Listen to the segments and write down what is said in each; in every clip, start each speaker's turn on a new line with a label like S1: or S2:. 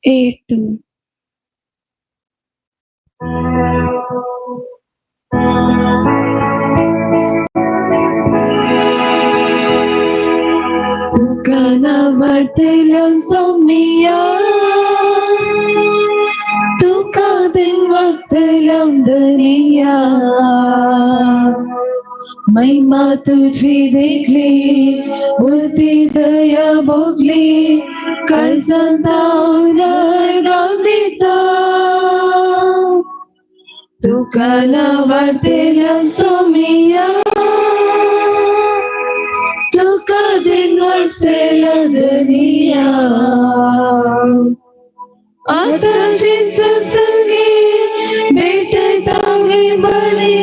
S1: 8. Tukana martelan somnia, tuka din vastelam daniya. महिमा तुझी देखली, बोलती दया भोगली, काळजांत गांधिता. तुका लावार्तेल्या सोमिया, तुका दिन वसेला दनिया. आताची सत्संगी भेटतावे बरे,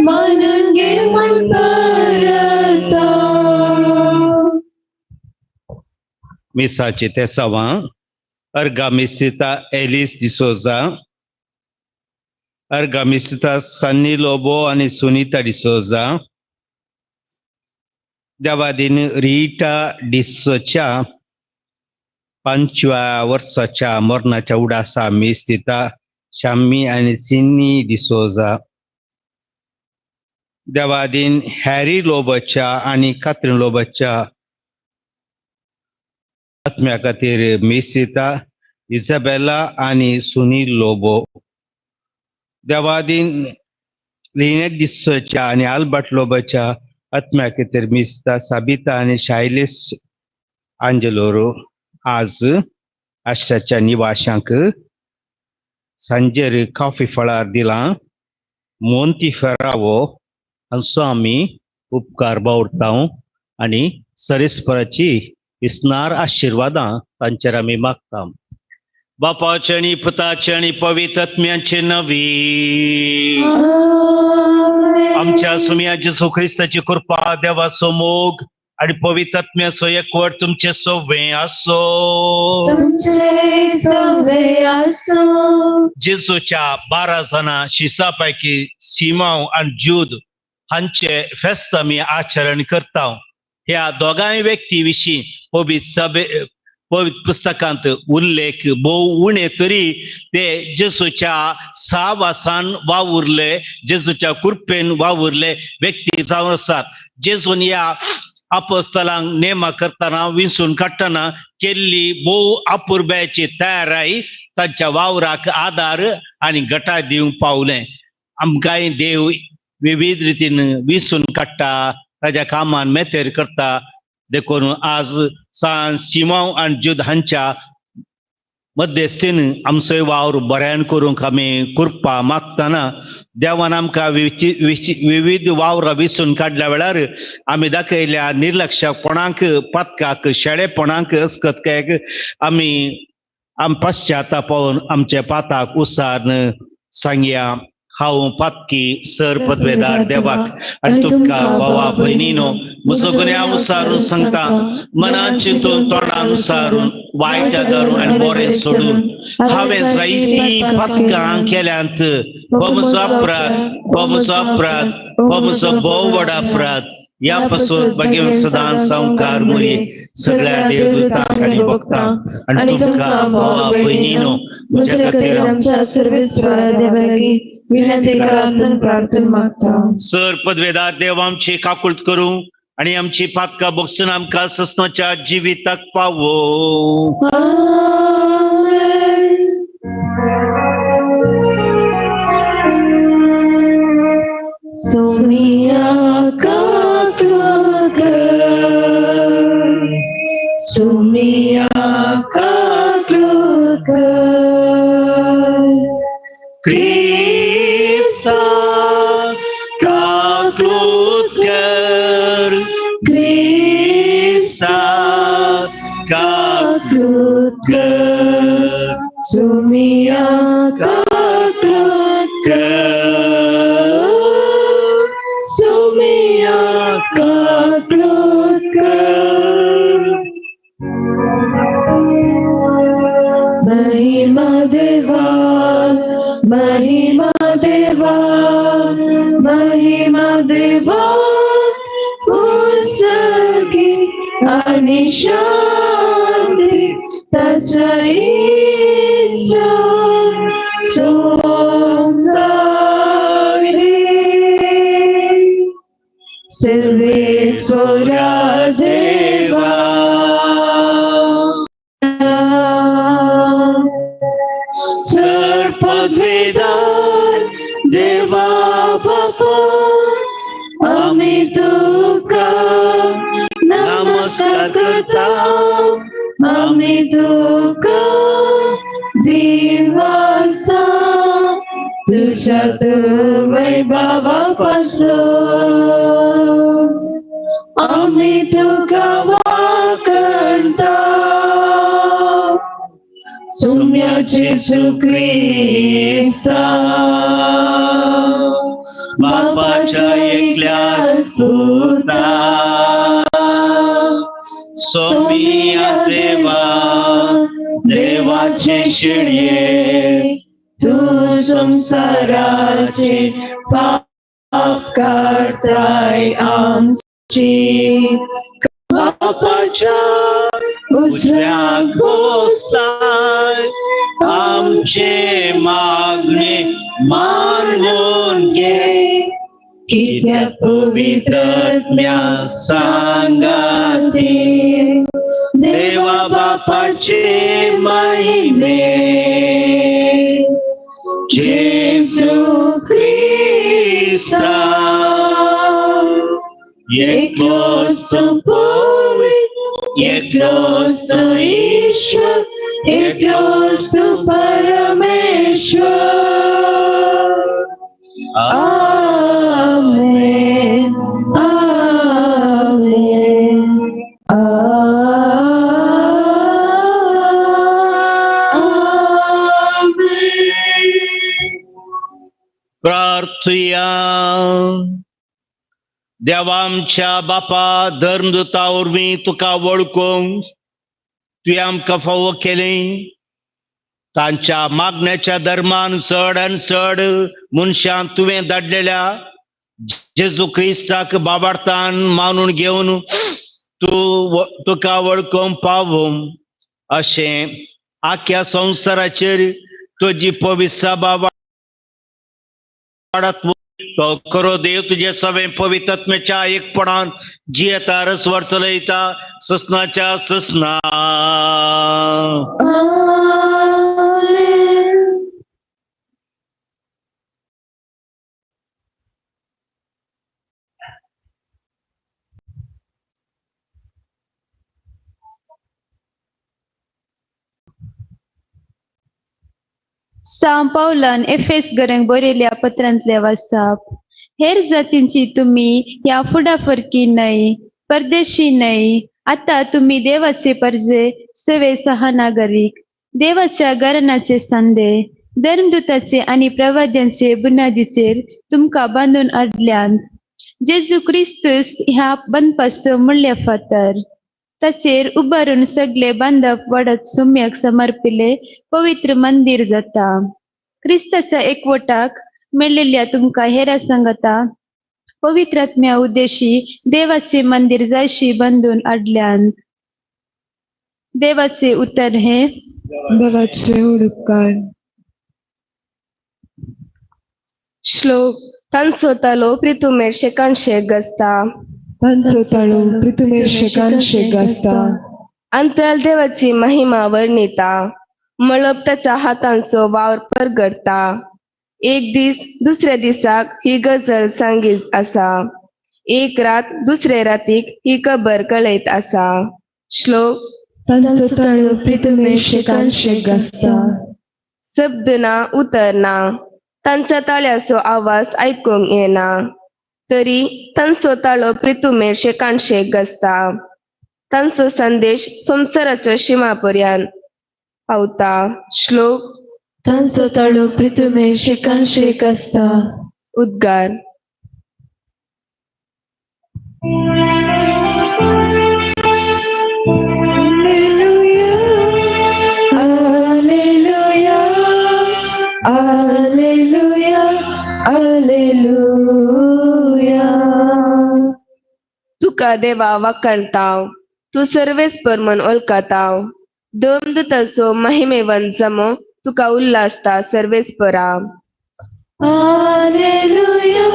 S1: मानून घे म्हण परता.
S2: मिसाची तेसावां अर्गा मिसिता एलिस डिसोजा, अर्गा मिसिता सन्नी लोबो आनी सुनीता डिसोजा, देवादीन रिटा डिसोच्या 5व्या वर्साच्या मरणाच्या उडासा मिस्तिता शाम्मी आनी सिन्नी डिसोजा, देवादीन हॅरी लोबोच्या आनी कात्रीन लोबोच्या आत्म्या खातीर मिसिता इझाबेला आनी सुनील लोबो, देवादीन लिनेट डिसोच्या आनी आल्बर्ट लोबोच्या आत्म्या खातीर मिसिता साबिता आनी शायलेस आंजेलोरो. आज आश्राच्या निवाशांक सांजेर कॉफी फळार दिलां मोंती फेरावो हांचो आमी उपकार बावडता आनी सरेस्पराची इस्नार आशिर्वादां तांचेर आमी मागता. बापाचे आनी पुताचे आनी पवित्र आत्म्याचे नवी आमच्या सुम्या जेजू ख्रिस्ताची कृपा, देवाचो मोग आनी पवित्र आत्म्याचो एकवट तुमचे सवे आसो.
S1: तुमचे सवे आसो.
S2: जेजूच्या 12 जाणां शिसा पैकी सिमांव आनी ज्यूद हांचे फेस्त आमी आचरण करता. ह्या दोगांय व्यक्ती विशीं पवित्र पवित्र पुस्तकांत उल्लेख भोव उणे तरी ते जेजूच्या सावासान वावुरले, जेजूच्या कृपेन वावुरले व्यक्ती जावन आसात. जेजून ह्या अपोस्तलांक नेमा करतना विंचून काडटना केल्ली भोव अपुरबायेची तयाराय तांच्या वावराक आदार आनी गटा दिवंक पावलें. आमकांय देव विविध रितीन विसून काडटा, ताज्या कामान मेतेर करता. देखून आज सान सिमांव आनी ज्यूद हांच्या मध्यस्थीन आमचो वावर बऱ्यान करूंक आमी कृपा मागतना देवान आमकां विविध वावरां विसून काडल्या वेळार आमी दाखयल्या निर्लक्षपणाक, पातकाक, शेळेपणाक, अस्कतकायक आमी आम पश्चातापावन आमच्या पाताक उसार सांगया. हांव पातकी सर पदवेदार देवाक आनी तुमकां भावा भयणीनो म्हजो गुन्यांव उसारून सांगता, मनान चिंतून तोंडान उसारून वायट धरून आनी बरें सोडून हांवें जायतीं पातकां केल्यांत. हो म्हजो अपराध, हो म्हजो अपराध, हो म्हजो भोव व्हड अपराध. ह्या पासून मागीर सदां संवकार मुरी सगळ्या देवदूतांक आनी भक्तांक आनी तुमकां भावा भयणीनो म्हज्या खातीर
S1: आमच्या सर्वेस्वरा देवालागीं विनंती करात प्रार्थना मागता.
S2: सर पदवेदार देव आमची काकूळट करूं आनी आमची पातकां बगसून आमकां ससनाच्या जिविताक पावो.
S1: सोमिया काकलुकर, सोमिया काकलुकर,
S2: क्रिस्ता काकलुकर, क्रिस्ता काकलुकर,
S1: सोमिया काकलुकर, सोमिया काकलुकर. महिमा देवा, महिमा देवा, महिमा देवा, उत्सर्गी आणि शांती ताच्या इश्टा संसारी. सर्वेश्वरा देवा, सर्पदवेदार देवा बापा, आमी तुका नमस्कार करता, आमी तुका दिवासा, तुझ्या वैभवा पासून आमी तुका वाकणता. सुम्या जेजू क्रिस्ता,
S2: बापाच्या एकल्या सुता, सोमिया देवा, देवाचे शिळये,
S1: तू संसाराचे पाप काडताय आमची,
S2: बापाच्या उजव्या गोसाय आमचे मागणे मानून घे, कित्याक पवित्र सांगाती देवा बापाचे महिमे. जेजू क्रिस्ता एकलोच पवित्र, एकलोच ईश्वर,
S1: एकलोच परमेश्वर. आमेन, आमेन, आमेन.
S2: प्रार्थुया. देवा आमच्या बापा, धर्मदूता वरवीं तुका वळखूंक तुवें आमकां फावो केलें. तांच्या मागण्याच्या धर्मान चड आनी चड मनशां तुवें धाडलेल्या जेजू क्रिस्ताक बाबार्थान मानून घेवन तूं तुका वळखूंक पावूं अशें आख्या संवसाराचेर तुजी पवित्र सभा वाडत तो खरो देव तुझे सवे पवित्रत्मेच्या एकपणान जियेता रसवर चलयता ससनाच्या ससना.
S1: आमेन.
S3: सांव पावलान एफेस घरांक बरयल्या पत्रांतले वाचप. हेर जातींची तुमी ह्या फुडाफरकी न्हय, परदेशी न्हय, आतां तुमी देवाचे परजे, सवे सहानागरीक, देवाच्या घराण्याचे सांदे, धर्मदूताचे आनी प्रवाद्यांचे बुन्यादीचेर तुमकां बांदून हाडल्यात. जेजू क्रिस्तूस ह्या बांदपाचो मुळ्या फातर, ताचेर उबारून सगळे बांदप वाडत सुम्याक समर्पिले पवित्र मंदिर जाता. क्रिस्ताच्या एकवटाक मेळिल्ल्या तुमकां हेरा सांगता पवित्र आत्म्या उद्देशी देवाचे मंदिर जायशी बांदून हाडल्यात. देवाचे उतर हे
S1: देवाचे उपकार.
S4: श्लोक. तांचो तालो प्रितुमेर शेकानशेक गाजता.
S1: तांचो ताळो प्रितुमेर शेकानशेक गाजता.
S4: अंतराल देवाची महिमा वर्णिता, मळब ताच्या हातांचो वावर परगटता. एक दीस दुसऱ्या दिसाक ही गजल सांगीत आसा, एक रात दुसरे रातीक ही खबर कळयत आसा. श्लोक.
S1: तांचो ताळो प्रितुमेर शेकानशेक गाजता.
S4: शब्द ना उतर ना, तांच्या ताळ्याचो आवाज आयकूंक येना, तरी तांचो ताळो प्रितुमेर शेकानशेक गाजता. तांचो संदेश संवसाराच्या शिमा पर्यंत पावता. श्लोक.
S1: तांचो ताळो प्रितुमेर शेकानशेक गाजता.
S4: उद्गार.
S1: Alleluia, alleluia, alleluia, alleluia.
S4: तुका देवा वाखाणताव, तूं सर्वेस्पर म्हण वळखताव. दमदूताचो महिमेवंत जमो तुका उल्हासता सर्वेस्परा.
S1: Alleluia,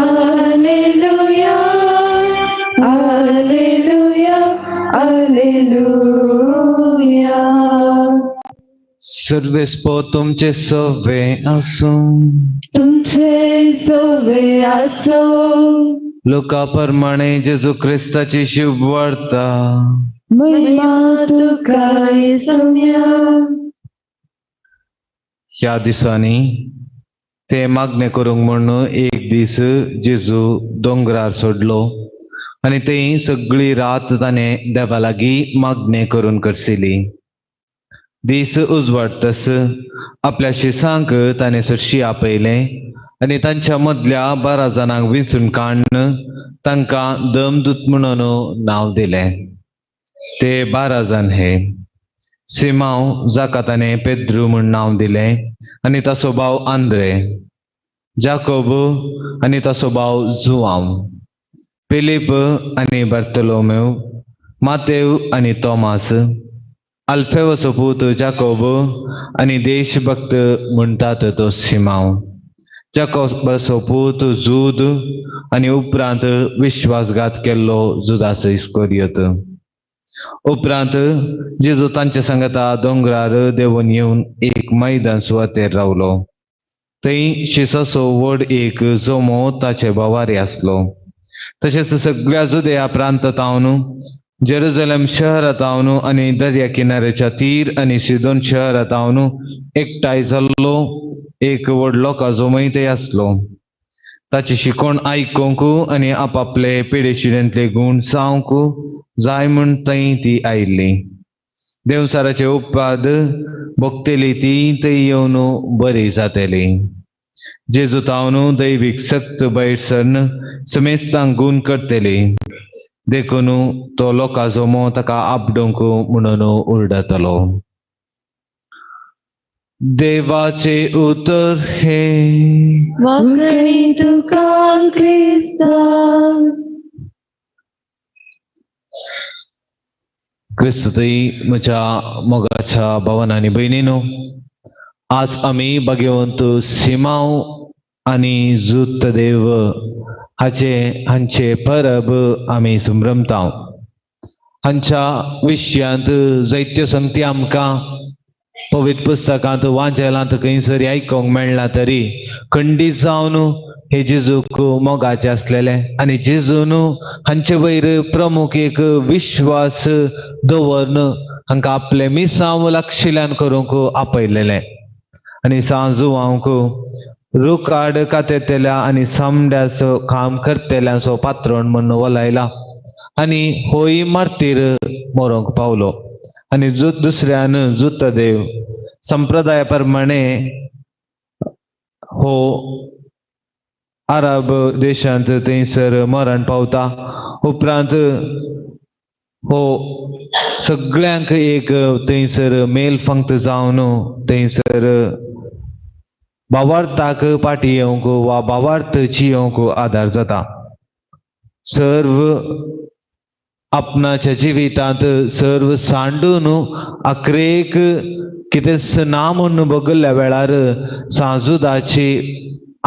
S1: alleluia, alleluia, alleluia.
S5: सर्वेस्पर तुमचे सवे आसूं.
S1: तुमचे सवे आसूं.
S5: लोका प्रमाणे जेजू क्रिस्ताची शुभवार्ता.
S1: महिमा तुका येसुम्या.
S5: ह्या दिसांनी ते मागणे करूंक म्हूण एक दीस जेजू दोंगरार सोडलो आनी थंय सगळी रात ताणें देवा लागीं मागणें करून करसिली. दीस उजवाडतस आपल्या शिसांक ताणें सरशी आपयलें आनी तांच्या मदल्या 12 जाणांक विंचून काडून तांकां दमदूत म्हणून नांव दिलें. ते 12 जाण हे: सिमांव, जाका ताणें पेद्रू म्हूण नांव दिलें, आनी ताचो भाव आंद्रे, जाकोब आनी ताचो भाव जुआंव, फिलीप आनी बार्तोलोमेव, मातेव आनी तोमास, आल्फेवचो पूत जाकोब आनी देशभक्त म्हणटात तो सिमांव, जाकोबाचो पूत जूद आनी उपरांत विश्वासघात केल्लो जुदास इस्कोरियोत. उपरांत जेजू तांचे सांगता दोंगरार देंवून येवन एक मैदान सुवातेर रावलो. थंय शिसाचो व्हड एक जमो ताचे भवारी आसलो. तशेंच सगळ्या जुदया प्रांतांत, जेरुजलेम शहरांत आनी दर्या किनाऱ्याच्या तीर आनी सिदोन शहरांत एकठांय जाल्लो एक व्हड लोकां जमोय थंय आसलो. ताची शिकवण आयकूंक आनी आपापले पिडेशिडेंतले गूण जावंक जाय म्हूण थंय ती आयिल्ली. देवचाराचे उपवाद भोगतली ती थंय येवन बरी जातली. जेजू तावन दैवीक सक्त भायर सरन समेस्तांक गूण करतली. देखून तो लोकां जमो ताका आपडोवंक म्हणून उरडतलो. देवाचे उतर हे.
S1: वांकणी तुका क्रिस्ता.
S5: क्रिस्तुतय म्हज्या मोगाच्या भावान आनी भयणीनो, आज आमी भाग्यवंत सिमांव आनी जुतदेव हाचे हांचे परब आमी संभ्रमता. हांच्या विशयांत जायत्यो संगती आमकां पवित्र पुस्तकांत वांजेलांत खंयसर आयकूंक मेळना तरी खंडीत जावन हे जेजूक मोगाचे आसलेले आनी जेजून हांचे वयर प्रमुख एक विश्वास दवरून हांकां आपलें मिसांव लागशिल्ल्यान करूंक आपयलेलें. आनी सांजुवांक रुखाड कातेतल्या आनी सामड्याचो काम करतल्यांचो पात्रोण म्हूण वलायला आनी होय मार्तीर मरोंक पावलो. आनी दुसऱ्यान जुतदेव संप्रदाया प्रमाणे हो अरब देशांत थंयसर मरण पावता. उपरांत हो सगळ्यांक एक थंयसर मेल फंक्त जावन थंयसर भावार्थाक पाटी येवंक वा भावार्थ जियोवंक आदार जाता. सर्व आपणाच्या जिवितांत सर्व सांडून अकरेक कितेंच ना म्हूण बगल्ल्या वेळार सांजुदाची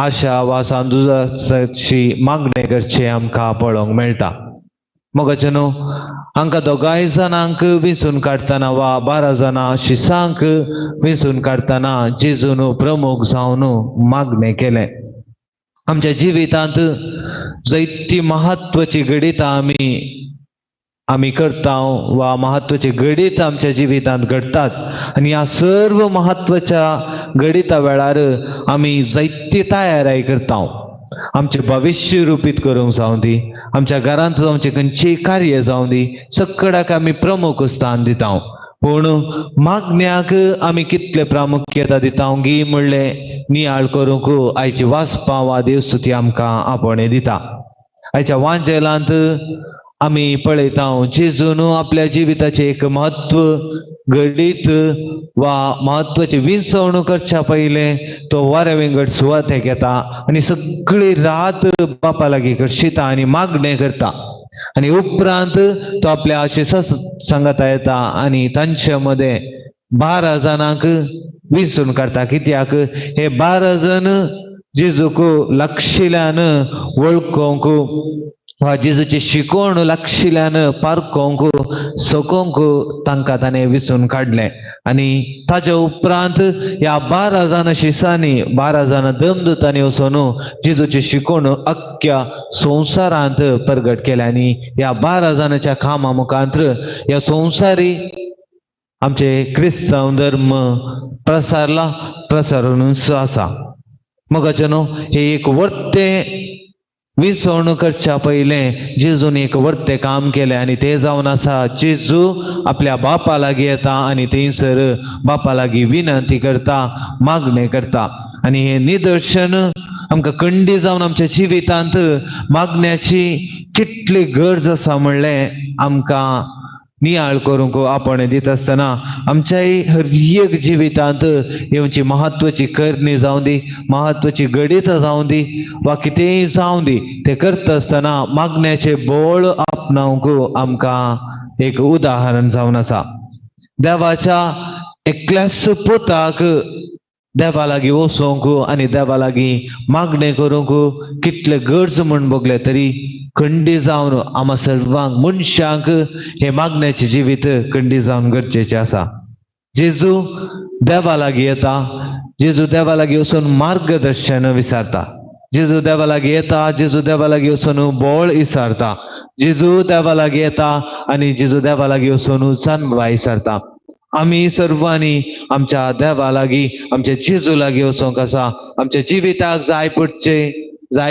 S5: आशा वा सांजुदाची मागणें करचें आमकां पळोवंक मेळटा. मोगाचे न्हू हांकां दोगांय जाणांक विंचून काडटना वा 12 जाणां शिसांक विंचून काडटना जेजून प्रमुख जावन मागणें केलें. आमच्या जिवितांत जायती म्हत्वाची घडितां आमी करता वा म्हत्वाचे घडीत आमच्या जिवितांत घडटात आनी ह्या सर्व म्हत्वाच्या घडिता वेळार आमी जायती तयारी करता. आमचें भविश्य रुपीत करूंक जावं दी, आमच्या घरांत जावचें खंयचेंय कार्य जावं दी, सगळ्याक आमी प्रमुख स्थान दिता. पूण मागण्याक आमी कितले प्रामुख्यता दिता गी म्हणलें नियाळ करूंक आयची वाचपां वा देवस्तुती आमकां आपोवणें दिता. आयच्या वांजेलांत आमी पळयता जेजून आपल्या जिविताचें एक म्हत्व घडीत वा म्हत्वाची विंचवणूक करच्या पयलें तो वाऱ्या विंगड सुवातेक येता आनी सगळी रात बापा लागीं करशिता आनी मागणें करता आनी उपरांत तो आपल्या आशिसा सांगाता येता आनी तांचे मदें 12 जाणांक विंचून काडटा. कित्याक हे 12 जण जेजूक लागशिल्ल्यान वळखूंक वा जेजूची शिकवण लागशिल्ल्यान पारखोवंक सकोवंक तांकां ताणें विंचून काडलें. आनी ताज्या उपरांत ह्या 12 जाणां शिसांनी 12 जाणां दमदुतांनी वचून जेजूची शिकवण अख्ख्या संवसारांत प्रगट केलें आनी ह्या 12 जाणांच्या कामा मुखांत्र ह्या संवसारी आमचे क्रिस्तांव धर्म प्रसारला, प्रसारूनच आसा. मोगाचे न्हू हे एक वर्तें विंचवणूक करच्या पयलें जेजून एक वर्तें काम केलें आनी तें जावन आसा जेजू आपल्या बापा लागीं येता आनी थंयसर बापा लागीं विनंती करता, मागणें करता. आनी हें निदर्शन आमकां कंडी जावन आमच्या जिवितांत मागण्याची कितली गरज आसा म्हणलें आमकां नियाळ करूंक आपण दिता आसतना आमच्याय हर एक जिवितांत येवची म्हत्वाची करणी जावं दी, म्हत्वाची घडितां जावं दी वा कितेंय जावं दी, तें करता आसतना मागण्याचें बळ आपणावंक आमकां एक उदाहरण जावन आसा. देवाच्या एकल्याच पुताक देवा लागीं वचोंक आनी देवा लागीं मागणें करूंक कितले गरज म्हूण भोगले तरी खंडी जावन आमा सर्वांक मनशांक हे मागण्याचें जिवीत खंडी जावन गरजेचें आसा. जेजू देवा लागीं येता, जेजू देवा लागीं वचून मार्गदर्शन विचारता, जेजू देवा लागीं येता, जेजू देवा लागीं वचून बोळ विचारता, जेजू देवा लागीं येता आनी जेजू देवा लागीं वचून जानवाय विचारता. आमी सर्वांनी आमच्या देवा लागीं आमच्या जेजू लागीं वचोंक आसा. आमच्या जिविताक जाय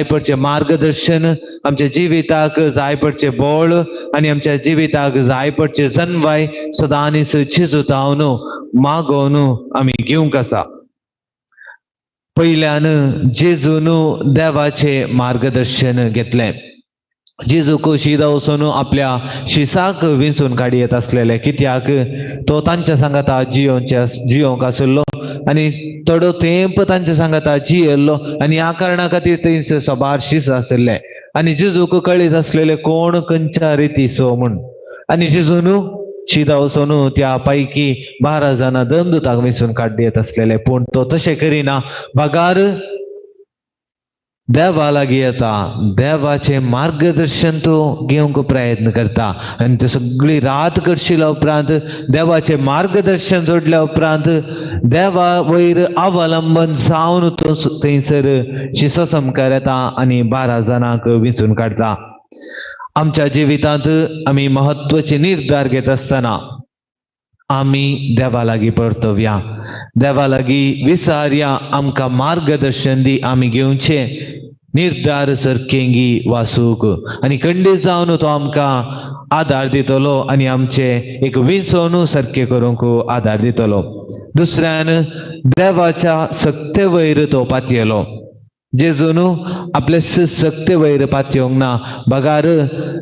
S5: पडचें मार्गदर्शन, आमच्या जिविताक जाय पडचें बळ आनी आमच्या जिविताक जाय पडचें जनवाय सदांच जेजू जावन मागोवन आमी घेवंक आसा. पयल्यान जेजून देवाचें मार्गदर्शन घेतलें. जेजूक शिदा वचून आपल्या शिसाक विंचून काडयेत आसलेले, कित्याक तो तांच्या सांगाता जियोंक आशिल्लो आनी थोडो तेंप तांच्या सांगाता जियेल्लो आनी ह्या कारणा खातीर थंयसर सबार शीस आशिल्ले आनी जेजूक कळीत आसलेले कोण खंयच्या रितीचो म्हूण. आनी जेजून शिदा वचून त्या पैकी 12 जाणां दमदुताक विंचून काडयेत आसलेले, पूण तो तशें करिना, बगार देवा लागीं येता, देवाचें मार्गदर्शन तो घेवंक प्रयत्न करता आनी ते सगळी रात करशिल्या उपरांत देवाचें मार्गदर्शन जोडल्या उपरांत देवा वयर अवलंबन जावन तो थंयसर शिसो समकार येता आनी 12 जाणांक विंचून काडटा. आमच्या जिवितांत आमी म्हत्वाचे निर्धार घेत आसतना आमी देवा लागीं परतोवया, देवा लागीं विचारया आमकां मार्गदर्शन दी आमी घेवचें निर्धार सरकेंगी वासूक आनी खंडीत जावन तो आमकां आदार दितलो आनी आमचे एक विसवणू सारकें करूंक आदार दितलो. दुसऱ्यान देवाच्या सक्ते वयर तो पातयेलो. जेजून आपले सक्ते वयर पातयेवंक ना, बगार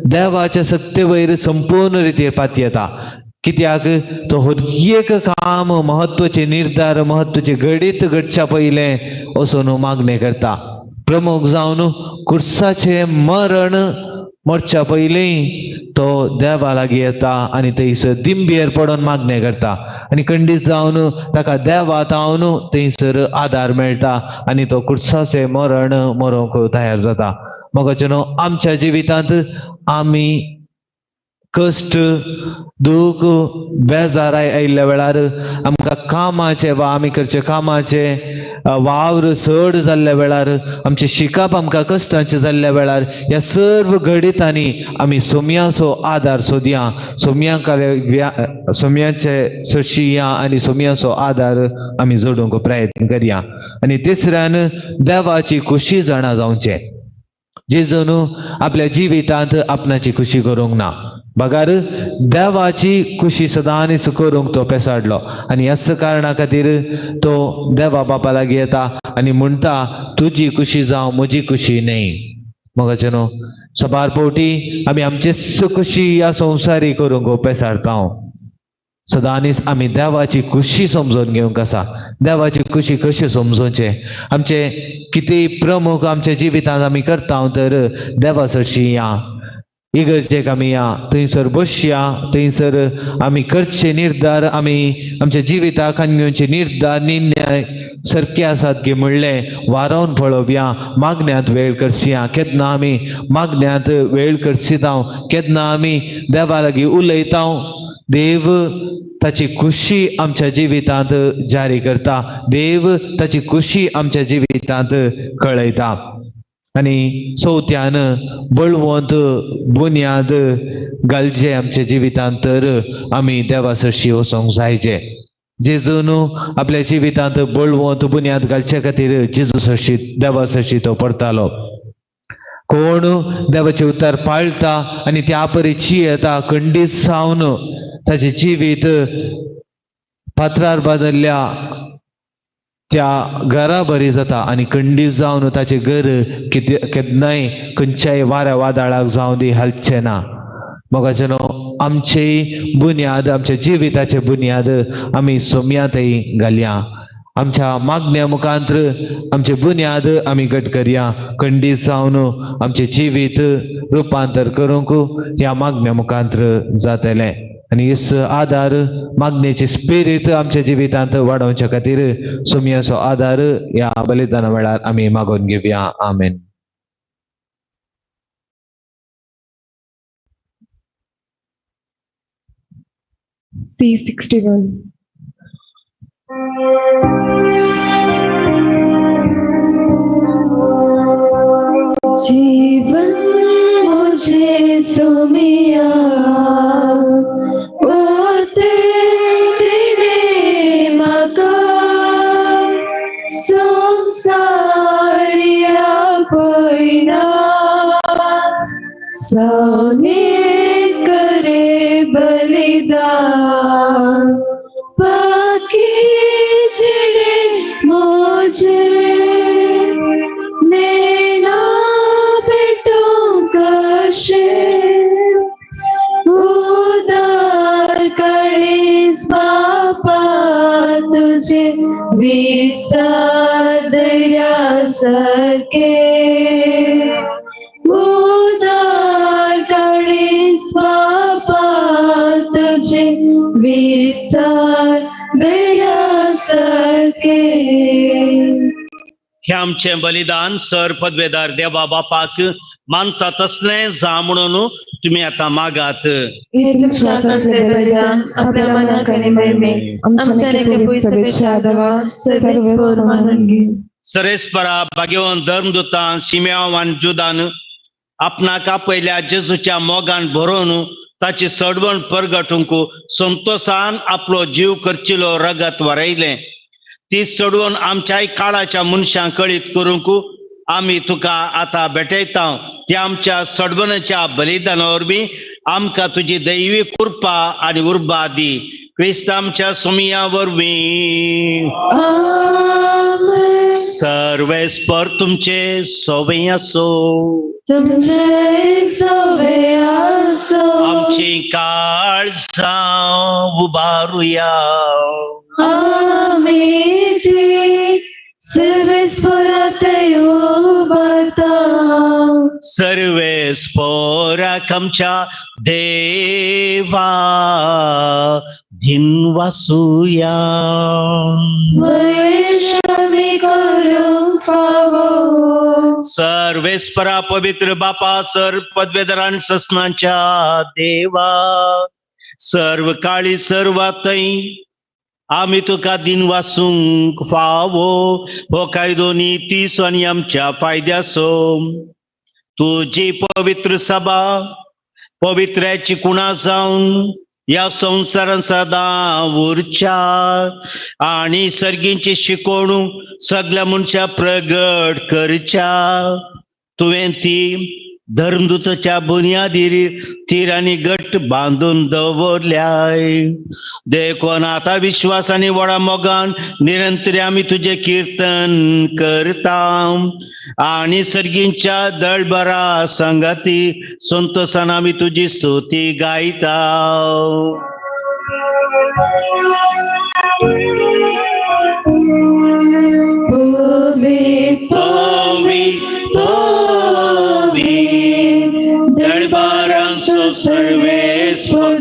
S5: देवाच्या सक्ते वयर संपूर्ण रितीर पातयेता. कित्याक तो हर एक काम म्हत्वाचे निर्धार म्हत्वाचे घडीत घडच्या पयलें वचून मागणें करता. प्रमुख जावन कुर्साचें मरण मरच्या पयलीं तो देवा लागीं येता आनी थंयसर दिंबेर पडोन मागणें करता आनी खंडीत जावन ताका देवा तावन थंयसर आदार मेळटा आनी तो कुर्साचें मरण मरोंक तयार जाता. मोगाचे न्हू आमच्या जिवितांत आमी कश्ट दूख बेजाराय आयिल्ल्या वेळार आमकां कामाचें वा आमी करचे कामाचें वावर चड जाल्ल्या वेळार आमचें शिकप आमकां कश्टांचें जाल्ल्या वेळार ह्या सर्व घडितांनी आमी सोम्याचो आदार सोदया, सोम्या सोम्याचे सरशी या आनी सोम्याचो आदार आमी जोडूंक प्रयत्न करया. आनी तिसऱ्यान देवाची खुशी जाणा जावचें. जेजून आपल्या जिवितांत आपणाची खुशी करूंक ना, बगार देवाची खुशी सदांच करूंक तो पेसाडलो आनी ह्याच कारणा खातीर तो देवा बापा लागीं येता आनी म्हणटा तुजी खुशी जावं म्हजी खुशी न्हय. मोगाचे न्हू सबार फावटी आमी आमचेच खुशी ह्या संवसारी करूंक पेसाडता. सदांच आमी देवाची खुशी समजून घेवंक आसा. देवाची खुशी कशी समजोवचें? आमचे कितेंय प्रमुख आमच्या जिवितांत आमी करता तर देवा सरशी या, इगर्जेक आमी या, थंयसर बसया, थंयसर आमी करचे निर्धार आमी आमच्या जिविताक घेवचे निर्धार निर्णय सारके आसात गे म्हणलें वारोवन पळोवया. मागण्यांत वेळ करसया. केन्ना आमी मागण्यांत वेळ करसिता, केन्ना आमी देवा लागीं उलयता, देव ताची खुशी आमच्या जिवितांत जारी करता, देव ताची खुशी आमच्या जिवितांत कळयता. आनी चवथ्यान बळवंत बुन्याद घालचे आमच्या जिवितांत तर आमी देवा सरशी वचोंक जायचे. जेजून आपल्या जिवितांत बळवंत बुन्याद घालचे खातीर जेजू सरशी देवा सरशी तो परतालो. कोण देवाचे उतर पाळटा आनी त्या परी येता खंडीत जावन ताचें जिवीत फातरार बांदिल्ल्या त्या घरा बरी जाता आनी खंडीत जावन ताचें घर कितें केन्नाय खंयच्याय वाऱ्या वादळाक जावं दी हालचें ना. मोगाचे न्हू आमची बुन्याद आमच्या जिविताचे बुन्याद आमी सोम्यांतय घालया. आमच्या मागण्या मुखांत आमचे बुन्याद आमी घट करया. खंडीत जावन आमचें जिवीत रुपांतर करूंक ह्या मागण्या मुखांत जातलें. आनी हेच आदार मागणेची स्पिरीत आमच्या जिवितांत वाडोवच्या खातीर सोम्याचो आदार ह्या बलिदाना वेळार आमी मागोवन घेवया. आमेन.
S1: C61. जीवन मुझे सुमिया ओते तिणे मका संसारिया पयना सने करे बलिदान पाकी जिणे मुझे नैना बेटों कशे उदार कळीस बापा तुझे विसादया सके उदार कळीस बापा तुझे विसादया सके.
S2: हे आमचें बलिदान सर पदवेदार देवा बापाक मानता तसलें जा म्हणून तुमी आतां मागात.
S1: हे तुमच्या हातांतले बलिदान आपल्या मनाक आनी महिमेक आमच्या लेखे सभेच्या आदावा सर्वेस्पर मानून घे.
S2: सरेस्परा भाग्यवंत धर्मदूतान शिम्याव आनी जुदान आपणाक आपयल्या जेजूच्या मोगान भरोवन ताची सडवण परगटूंक संतोसान आपलो जीव करचिलो रगत वरयलें. ती सोडून आमच्याय काळाच्या मनशांक कळीत करूंक आमी तुका आतां भेटयता. त्या आमच्या सडवणाच्या बलिदाना वरवीं आमकां तुजी दैवी कृपा आनी उर्बा दी. क्रिस्त आमच्या सुमिया वरवीं. सर्वेस्पर तुमचे सोवे आसो.
S1: तुमचे सोवे आसो.
S2: आमची काळजां उबारुया.
S1: आमी ती सर्वेस्पराक उबारता.
S2: सर्वेस्पराक आमच्या देवा धिनवासुया.
S1: वैशामी करूंक फावो.
S2: सर्वेस्परा पवित्र बापा सर पदवेदार आनी ससनांच्या देवा सर्व काळी सर्वातय आमी तुका दिनवासूंक फावो. हो कायदो नितीचो आनी आमच्या फायद्याचो. तुजी पवित्र सभा पवित्र्याची कुणा जावन ह्या संवसारान सदां उरच्या आनी सर्गींची शिकोवणू सगल्या मनशां प्रगट करच्या. तुवें ती धर्मदूताच्या बुन्यादीर थिरांनी घट बांदून दवरल्याय. देखून आतां विश्वास आनी व्हडा मोगान निरंतर आमी तुजें किर्तन करता आनी सर्गींच्या दळबरा संगाती संतोषान आमी तुजी स्तुती गायता. दळबारांचो सर्वेस्पर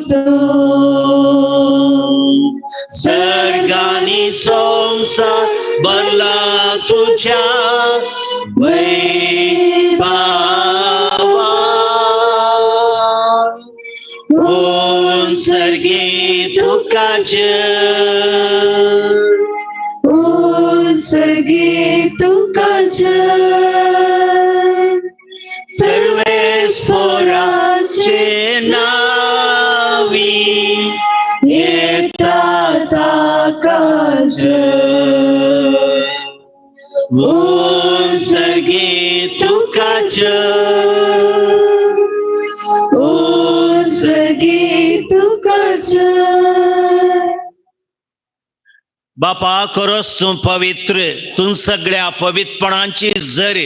S2: सर्गानी संसार भरला तुझ्या वैभवान. कोण सर्गी तुका जय,
S1: कोण सर्गी तुका जय.
S2: सर्वेस्पराचे नावी
S1: येता ताका जय.
S2: कोण सर्गी तुका जय,
S1: कोण सर्गी तुका जय.
S2: बापा खरोच तूं पवित्र, तूं सगळ्या पवित्रपणांची जर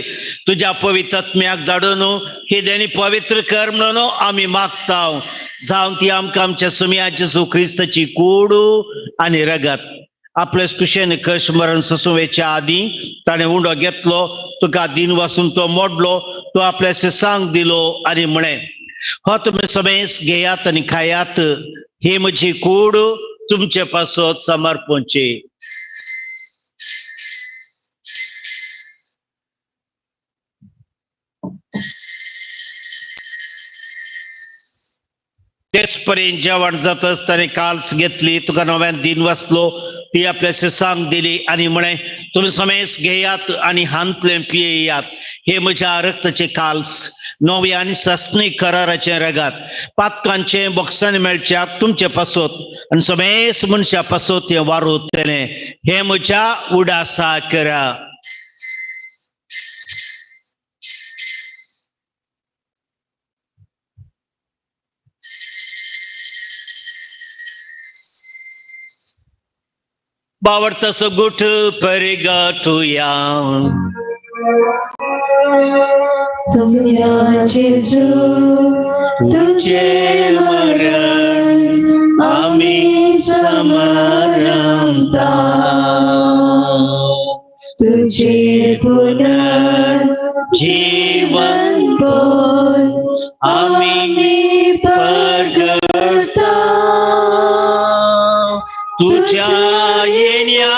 S2: तुज्या पवित्र आत्म्याक धाडून ही देणी पवित्र कर म्हणून आमी मागता. जावन ती आमकां आमच्या सुमया जेजू क्रिस्ताची कूड आनी रगत आपले कुशेन कश मरण ससुवेच्या आदीं ताणें उंडो घेतलो, तुका दिन वासून तो मोडलो, तो आपल्या सांग दिलो आनी म्हळें, हो तुमी समेस घेयात आनी खायात, ही म्हजी कूड तुमचे पासत समर्पणची. तेच पर्यंत जेवण जातच ताणें काल्स घेतली, तुका नव्यान दिन वाचलो, ती आपल्या सांग दिली आनी म्हळें, तुमी समेस घेयात आनी हांतलें पियेयात, हे म्हज्या रक्ताचे काल्स नव्या आनी सस्नी कराराचें रगात, पातकांचें बोक्सांनी मेळच्याक तुमचे पासत आनी समेस मनशा पासत हें वारुतलें, हें म्हज्या उडासा करा. बावडतसो गुठ परगटुया.
S1: सुम्या जेजू तुझे मरण आमी समरता, तुझे पुनर्जीवन
S2: आमी परगटता. तुझ्या येण्या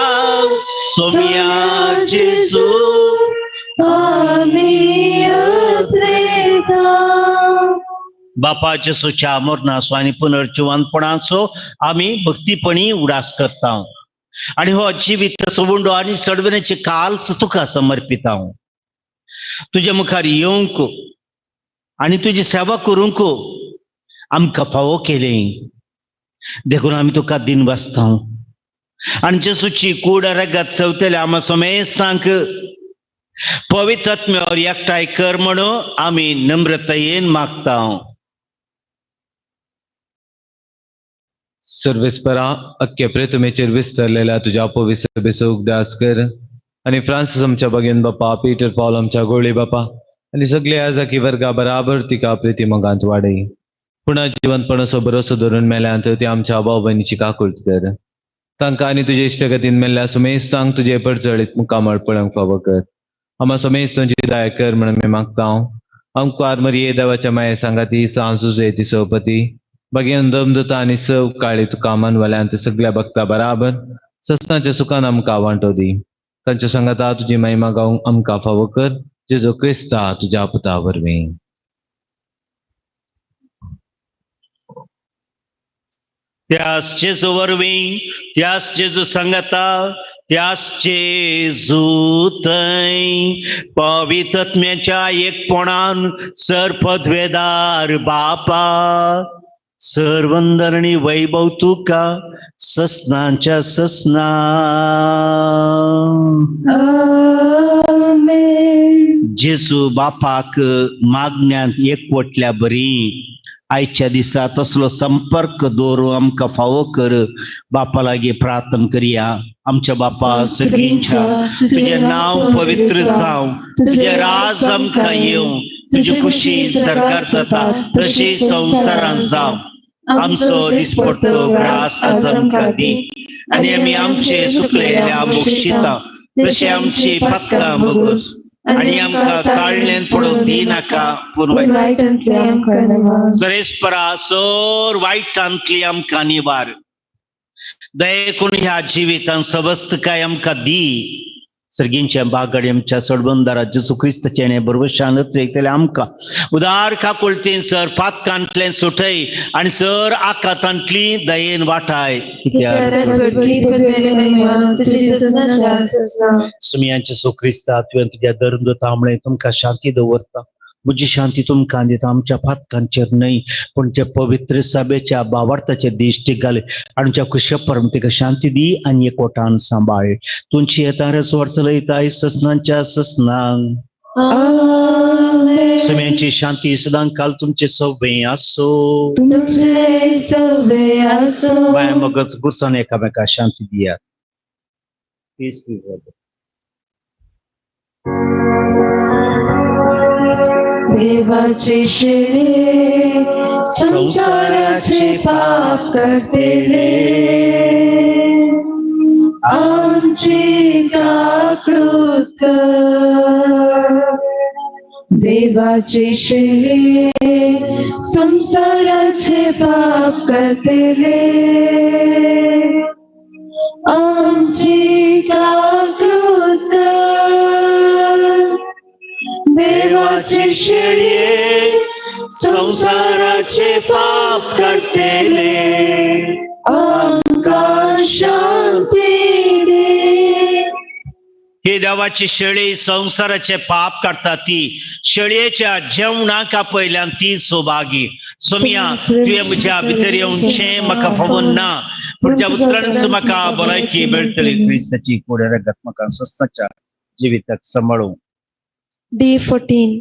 S2: सोम्या जेजू
S1: आमी उतरेता.
S2: बापा जेजूच्या मरणाचो आनी पुनर्जिवनपणाचो आमी भक्तीपणी उडास करता आनी हो जिवीत सोबुंडो आनी सडवण्याची काल्स तुका समर्पिता. तुज्या मुखार येवंक आनी तुजी सेवा करूंक आमकां फावो केलें, देखून आमी तुका दिन वाचता. आनी जेजूची कूड रगत सवतले आमा समेस्तांक पवित्र आत्म्यावर एकठांय कर म्हणून आमी नम्रतायेन मागता.
S5: सर्वेस्परा अख्खे प्रेतमेचेर विस्तरलेल्या तुज्या पवित्र सभेचो उगडास कर आनी फ्रांसीस आमच्या बगेन बापा, पीटर पॉल आमच्या गोळी बापा आनी सगळे आजाकी वर्गा बराबर तिका प्रिती मोगांत वाडय. पुणा जिवंतपणाचो भरोसो धरून मेल्यांत ती आमच्या भाव भयणीची काकूट कर. तांकां आनी तुजे इश्टगतीन मेल्ल्या सुमेस्तांक तुजे परजळीत मुखामळ पळोवंक फावो कर. आमा समेस्तांची दया कर म्हणून आमी मागता. आमकार मरिये देवाच्या माये सांगाती सांज ती सोपती बगेन दमदता आनी सव काळी तुका मानवल्यांत सगळ्या भक्ता बराबर सस्तांच्या सुखान आमकां वांटो दी. तांच्या सांगाता तुजी महिमा गावंक आमकां फावो कर, जेजू क्रिस्ता तुज्या पुता वरवीं.
S2: त्यास जेजू वरवीं, त्यास जेजू सांगाता, त्यास जेजू थंय पवित्र आत्म्याच्या एकपणान सर्पद्वेदार बापा सर्वंदरणी वैभव तुका ससनांच्या ससना.
S1: आमेन.
S2: जेजू बापाक मागण्यांत एकवटल्या बरी आयच्या दिसा तसलो संपर्क दवरून आमकां फावो कर. बापा लागीं प्रार्थना करया. आमच्या बापा सगळींच्या तुजें नांव पवित्र जावं, तुजें राज आमकां येवं, तुजी खुशी सरकार जाता तशी संवसारांत जावं. आमचो दिसपडतो ग्रास आज आमकां दी आनी आमी आमचे सुकलेल्या मोक्षिता तशें आमची पातकां भोगोस आनी आमकां काळण्यान पडोवंक दिनाका, पूण सरेस्परा सर वायटांतली आमकां निवार. दयेकून ह्या जिवितान सवस्तकाय आमकां दी. सर्गींच्या बागड आमच्या सोडबंदारा जेजू क्रिस्ताचें बरवशान अत्रेकतले आमकां उदार काकुळतीन सर पातकांतलें सुटय आनी सर आकातांतली दयेन वाटाय. सुमयांचे सो क्रिस्ता तुवें तुज्या दरंदता म्हळें तुमकां शांती दवरता, म्हजी शांती तुमकां दिता. आमच्या पातकांचेर न्हय पूण त्या पवित्र सभेच्या बावार्थाचे दिश्टी घाल आनी तुज्या कुशपरम तिका शांती दी आनी एकवटान सांबाळ. तुमची येतारस वर्सलयताय ससनांच्या ससनांक. सुम्यांची शांती सदां काल तुमचे सवे आसो. बाय मगज गुरसान एकामेका शांती दियात. Peace be with you.
S1: देवाचे शेळे संसाराचे पाप करतेले आमची काकळूत कर. देवाचे शेळे संसाराचे पाप करतेले आमची काकळूत कर. देवाचे शेळे
S2: संसाराचे पाप काडटले
S1: आमकां शांती दी.
S2: ही देवाची शेळी संसाराचे पाप काडटा ती शेळयेच्या जेवणाक आपयल्यान ती सौभागी. सोमिया तुवें म्हज्या भितर येवचें म्हाका फावोन ना, पूण ज्या उतरांच म्हाका भलायकी मेळटली. क्रिस्ताची कोड्या रगत म्हाका सस्ताच्या जिविताक सांबाळूं.
S1: Day 14.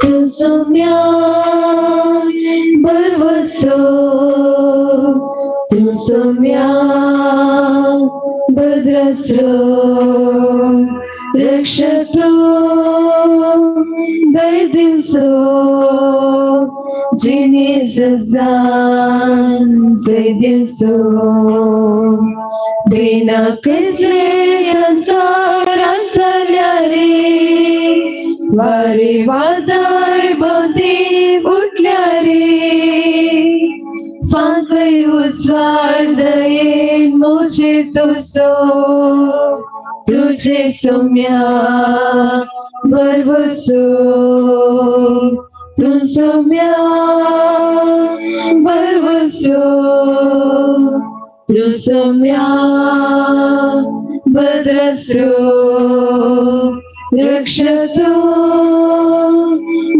S1: तुझो बरवसो, तुझो भद्रसो, रक्षतु दर्दिसो जिनेसजान जयदिसो बिना कसले संतारान चल्या रे वारे वादळ भोंवती उठल्या रे फांकय उजवाड दयेन म्हजे तुजो तुझे सोम्या भरवसो तूं सोम्या भरवसो तूं सोम्या भद्रसो रक्षतु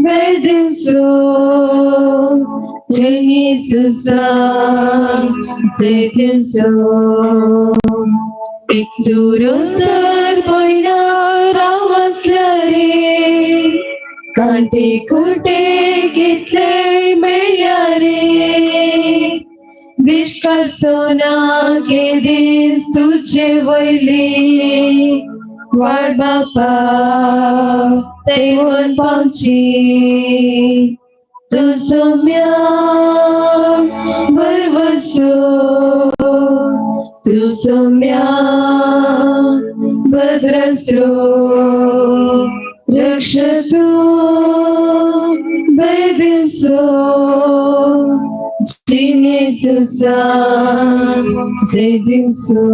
S1: वैदिसो जेनिसुसान जयदिसो एक सुरोतर पयणार राव आसल्या रे कांटे कुटे कितले मेळ्ळ्या रे दिश्काळ सोना केदीस तुजे वयली वाड बापा तेवून पावची तूं सोम्या भरवसो तूं सोम्या भद्रसो रक्षतु वैदिसो जिनेसुसान जयदिसो.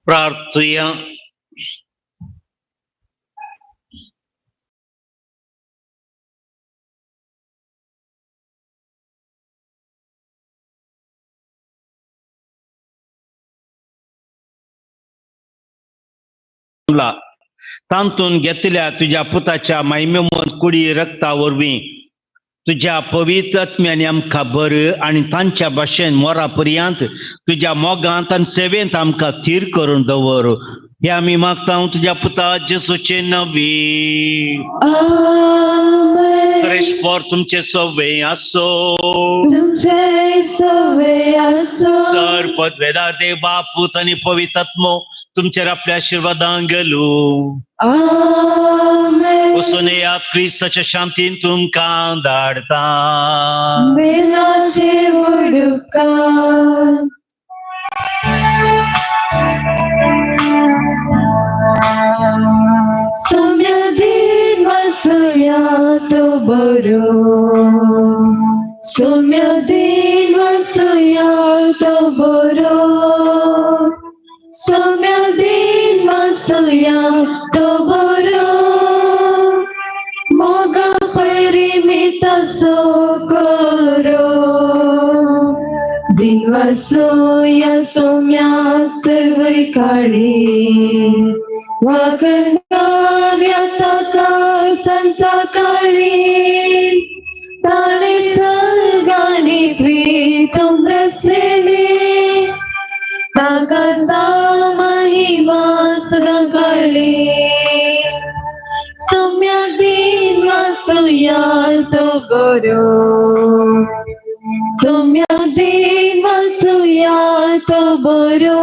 S2: प्रार्थुया. तांतून घेतल्या तुज्या पुताच्या मायमेमन कुडी रक्ता वरवीं तुज्या पवित्र आत्म्यान आमकां बर आनी तांच्या भाशेन मोरा पर्यंत तुज्या मोगांत आनी सेवेंत आमकां थीर करून दवर. हे आमी मागता तुज्या पुता जेसूचे नवी. सरेश्वर तुमचे सवे आसो.
S1: तुमचे सवे आसो.
S2: सर पदवेदार देव बाप पूत आनी पवित्र आत्मो तुमचेर आपल्या आशिर्वादान गेलो.
S1: आमेन.
S2: वचून येयात क्रिस्ताच्या शांतीन तुमकां धाडता.
S1: देवाचे उडुकार. सौम्य दिन वसुया तो बरो सौम्य दिन वसुया तो बरो सौम्य दिन वसुया तो बरो मोगा परिमित सो करो दिन वसुया सौम्याक सर्वय काळी वाकणगाव्या ताका संसा काळी ताणे सर्गानी प्रीतम रसलेले ताका महिमा सदां काडली सौम्या दिन वासुया तो बरो सौम्या दिन वासुया तो बरो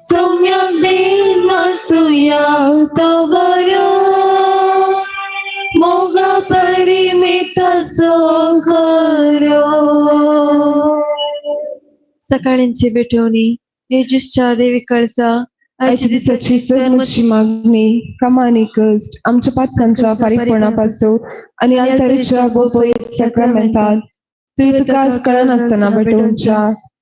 S1: सौम्या दिन वासुया तो बरो मोगा परिमित सो करो.
S6: सकाळींची भेटवणी येजूसच्या देवी कळसा
S4: आयच्या दिसाची सर्वची मागणी प्रामाणीक कश्ट आमच्या पातकांच्या फारीकपणा पासून आनी आल्तारीच्या गोपय साक्रामेंतांत
S1: तुवें तुका कळनासतना भेटोवच्या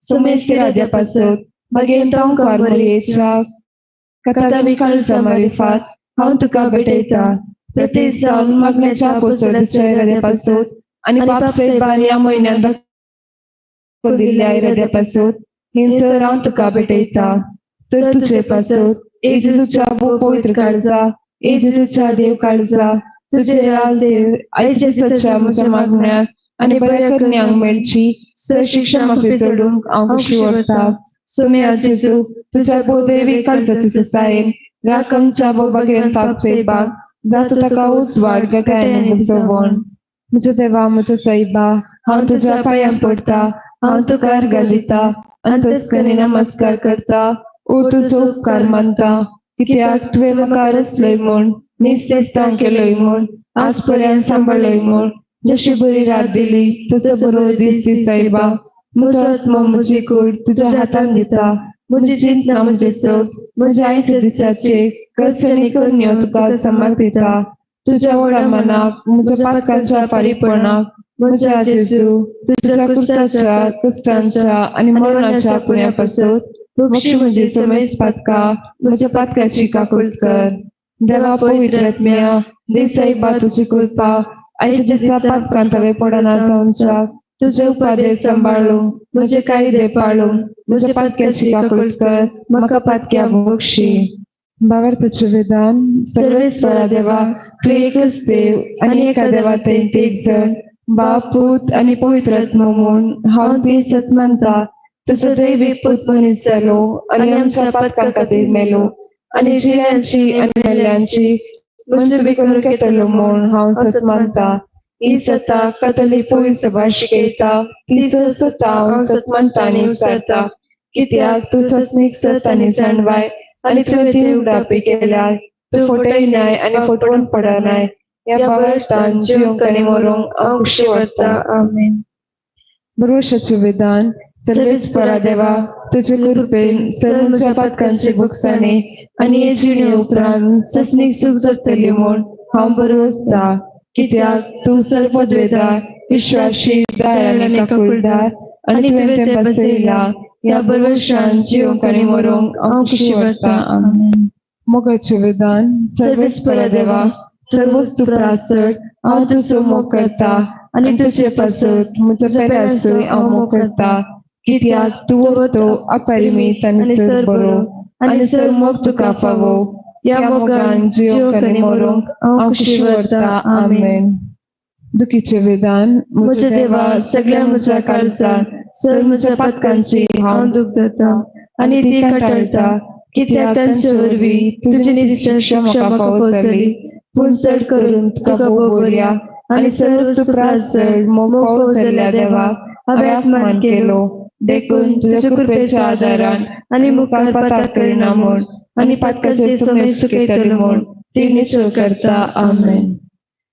S1: समेस्त इराद्या पासत मागीर तोंकार मरयेच्या कथावी काळजा मारिफात हांव तुका भेटयता. प्रत्येक जावन मागण्याच्या आपोस्तलाच्या इराद्या पासत आनी पाप सायबान ह्या म्हयन्यांत दाखोवन दिल्ल्या इराद्या पासत हिंसर हांव तुका भेटयता. सर तुजे पासत ए जेजूच्या भोव पवित्र काळजा, ए जेजूच्या देव काळजा, तुजे राज देव आयच्या दिसाच्या म्हज्या मागण्याक आनी बऱ्या करण्यांक मेळची सर शिक्षा माफी जोडूंक हांव खुशी व्हरता. सोम्या जेजू तुज्या भोवदेवी काळजाचे ससायेन राख आमच्या भोवभाग्यान पाप सायबाक जातो ताका उजवाड गटाय आनी बुजोवण. म्हज्या देवा म्हज्या सायबा हांव तुज्या पांयां पडटा, हांव तुका अर्घ दिता, अंतस्करणी नमस्कार करता, उर तुजो उपकार मानता, कित्याक तुवें म्हाका रचलय म्हूण, निस्तेस्तां केलय म्हूण, आज पर्यंत सांबाळलय म्हूण, जशी बरी रात दिली तसो बरो दीस दी सायबा. म्हजो आत्मो म्हजी कूड तुज्या हातान दिता, म्हजी चिंतना म्हजें सग म्हज्या आयच्या दिसाचे कश्ट आनी करण्यो तुका समर्पिता. तुज्या व्हडा मनाक म्हज्या पातकाच्या पारीपणाक म्हज्या जेजू तुज्या कुस्ताच्या कश्टांच्या आनी मरणाच्या पुण्या पासत बक्षी म्हजी समेस्त पातकां म्हज्या पातकाची काकूट कर. देवा पवित्र आत्म्या दे सायबा तुजी कृपा आयच्या दिसा पातकांत हांवें पडना जावच्याक तुजे उपादेश सांबाळूंक म्हजे कायदे पाळूंक म्हज्या पातक्याची काकूट कर, म्हाका पातक्या बक्षी. भावार्थाचें विधान. सर्वेस्परा देवा तूं एकच देव आनी एका देवा थंय एक जण बाप पूत आनी पवित्र आत्मो म्हूण हांव ती सत मानता. तुजो दैवी पूत मनीस जालो आनी आमच्या पातकां खातीर मेलो आनी जिव्यांची आनी मेल्ल्यांची मनसुबी करूंक येतलो म्हूण हांव सत मानता. ही सता कथोलीक पवित्र सभा शिकयता, ती सता हांव सत मानता आनी विचारता, कित्याक तूं सस्नीक सत आनी जाणवाय आनी तुवें ती उगडापी केल्यार तूं फटय नाय आनी फटोवन पडनाय. ह्या भावार्थान जिवंक आनी मरूंक हांव खुशी व्हरता. आमेन. बरोवशाचें विधान. सर्वेस्परा देवा तुजे कृपेन सर्व म्हज्या पातकांची भोगसाणी आनी हे जिणे उपरांत सस्नीक सूख जगतली म्हूण हांव बरो आसता, कित्याक तूं सर्वद्वेदार विश्वाशी दयाळ आनी काकुळदार आनी तुवें तें बसयलां. ह्या बरवशान जिवंक आनी मरूंक हांव खुशी व्हरता. आमेन. मोगाचें विधान. सर्वेस्परा देवा सर्वोच तूं प्रासट हांव तुजो मोग करता आनी तुजे पासत म्हज्या पेल्याचोय हांव मोग करता, कित्याक तूं तो अपरिमीत आनी चड बरो आनी सर मोग तुका फावो. ह्या मोगान जिवंक आनी मरूंक हांव खुशी व्हरता. आमेन. दुखीचें विधान. म्हज्या देवा सगळ्या म्हज्या काळजान सर म्हज्या पातकांची हांव दूख जाता आनी ती कंटाळटा, कित्याक तांचे वरवीं तुजी निजी शिक्षा म्हाका फावो जाली. पूण चड करून तुका भोव बऱ्या आनी सर्व सुप्रास चड मोग फावो जाल्ल्या देवाक हांवें अपमान केलो. देखून तुज्या कृपेच्या आदारान आनी मुखार पाताक करिना म्हूण आनी पातकाचे समय सुकयतलो म्हूण ती निश्चय करता. आमेन.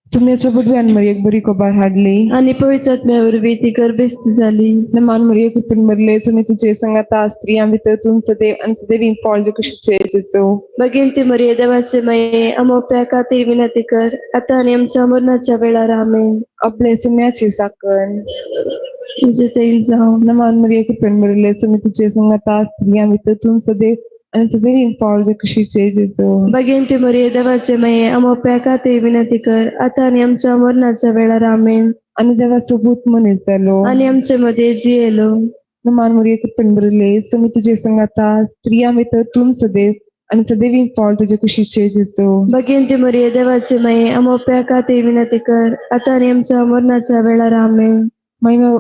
S1: सुम्याच्या बुडव्यान मरयेक बरी खबर हाडली
S6: आनी पवित्र आत्म्या वरवीं ती गर्भेस्त जाली.
S1: नमान मरये कृपेन भरले सुमी तुजे संगाता स्त्रियां भितर तूं सदैव आनी सदैव फळ कुशीचे जेजू.
S6: भगिनी मरिये देवाचे माये आमोप्या खातीर विनंती कर आता आनी आमच्या मरणाच्या वेळार. आमेन.
S1: आपले सुम्याची साकन
S6: तुजे तें जावं.
S1: नमान मरिये कृपेन भरले सुमी तुजे संगाता स्त्रियां भितर तूं सदैव आनी सदैव फळ कुशीचे जेजू.
S6: भगिनी मरिये देवाचे माये आमोप्या खातीर विनंती कर आता आनी आमच्या मरणाच्या वेळार. आमेन.
S1: आनी देवाचो पूत मनीस जालो
S6: आनी आमचे मदें जियेलो.
S1: नमान मरिये कृपेन भरले सुमी तुजे संगाता स्त्रियां भितर तूं सदैव आनी सदैव फळ तुजे कुशीचे जेजू.
S6: भगिनी मरिये देवाचे माये आमोप्या खातीर विनंती कर आता आनी आमच्या मरणाच्या वेळार. आमेन.
S1: महिमा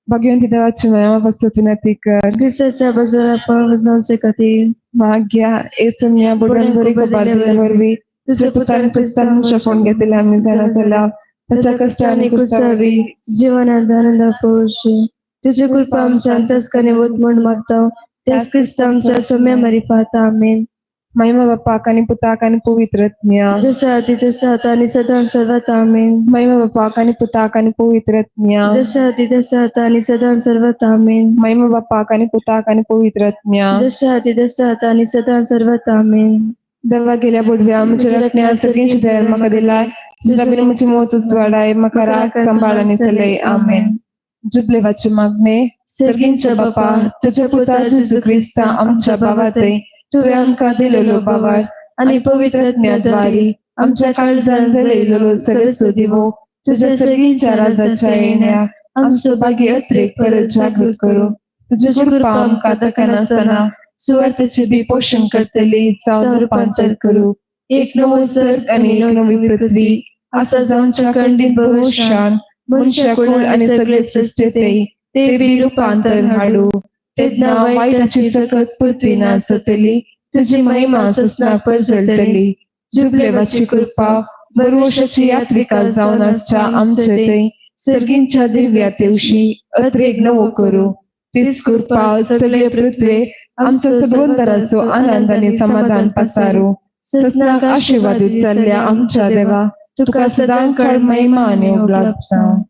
S1: भाग्यवंती देवाची माया पासून विनंती कर
S6: क्रिस्ताच्या बाजूला पाव जावचे खातीर.
S1: माग्या ए सुम्या बुडून बरी खबर दिले वरवीं तुझ्या पुतान क्रिस्तान शपोवन घेतले आमी जाणा जाला ताच्या कश्टांनी
S6: कुसावी जीवनात आनंद पळोवची. तुझी कृपा आमच्या अंतस्करणी वत म्हूण मागता त्याच क्रिस्ता आमच्या सोम्या मारिफात. आमेन.
S1: महिमा बापाक आनी पुताक आनी पवित्र आत्म्या
S6: जसो आदी तसो आता आनी सदां सर्वात. आमेन.
S1: महिमा बापाक आनी पुताक आनी पवित्र आत्म्या
S6: जसो आदी तसो आता आनी सदां सर्वात. आमेन.
S1: महिमा बापाक आनी पुताक आनी पवित्र आत्म्या
S6: जसो आदी तसो आता आनी सदां सर्वात. आमेन.
S1: देवा गेल्या बुडव्या म्हज्या रत्न्या सगळींची दया म्हाका दिलाय, तुझ्या बिन म्हजी मोच उजवाडाय, म्हाका राग सांबाळ आनी चलय. आमेन. जुबलेवाचे मागणे. सर्गींच्या बापा, तुझ्या पुता जेजू क्रिस्ता आमच्या भावाते तुवें आमकां दिलेलो भावार आनी पवित्र आत्म्याद्वारी आमच्या काळजान जलयलेलो सगळचो दिवो तुझ्या सर्गींच्या राजाच्या येण्या आमचो भागी अत्रेक परत जागृत करूं. तुझी कृपा आमकां दखनासतना सुवार्थेचे बी पोशण करतली जावन रुपांतर करूं. एक नवो सर्ग आनी एक नवी पृथ्वी आसा जावच्या खंडीत भविश्यान मनशाकुळ आनी सगळे सृश्टीतय ते बी रुपांतर हाडू. तेन्ना वायटाची सकत पृथ्वी नासतली, तुझी महिमा ससना परजळटली. जुबलेवाची कृपा बरवशाची यात्रिका जावन आसच्या आमचे ते सर्गींच्या दिव्या तेवशी अत्रेक नवो करूं. तीच कृपा सगळे पृथ्वे आमच्या सबंदराचो आनंद आनी समाधान पसारू. ससनाक आशिर्वादीत जाल्ल्या आमच्या देवा, तुका सदां काळ महिमा आनी उगडास जावं.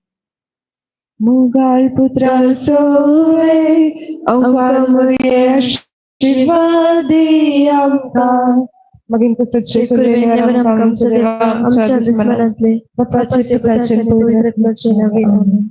S1: मुगाळ पुत्रा सोवे अवघा मुरये आशिर्वादी आमकां. मागीर कसचे आमच्या देवा आमच्या दुस्मनांतले बापाचे पुताचे पवित्र आत्म्याचे नावे. आमेन.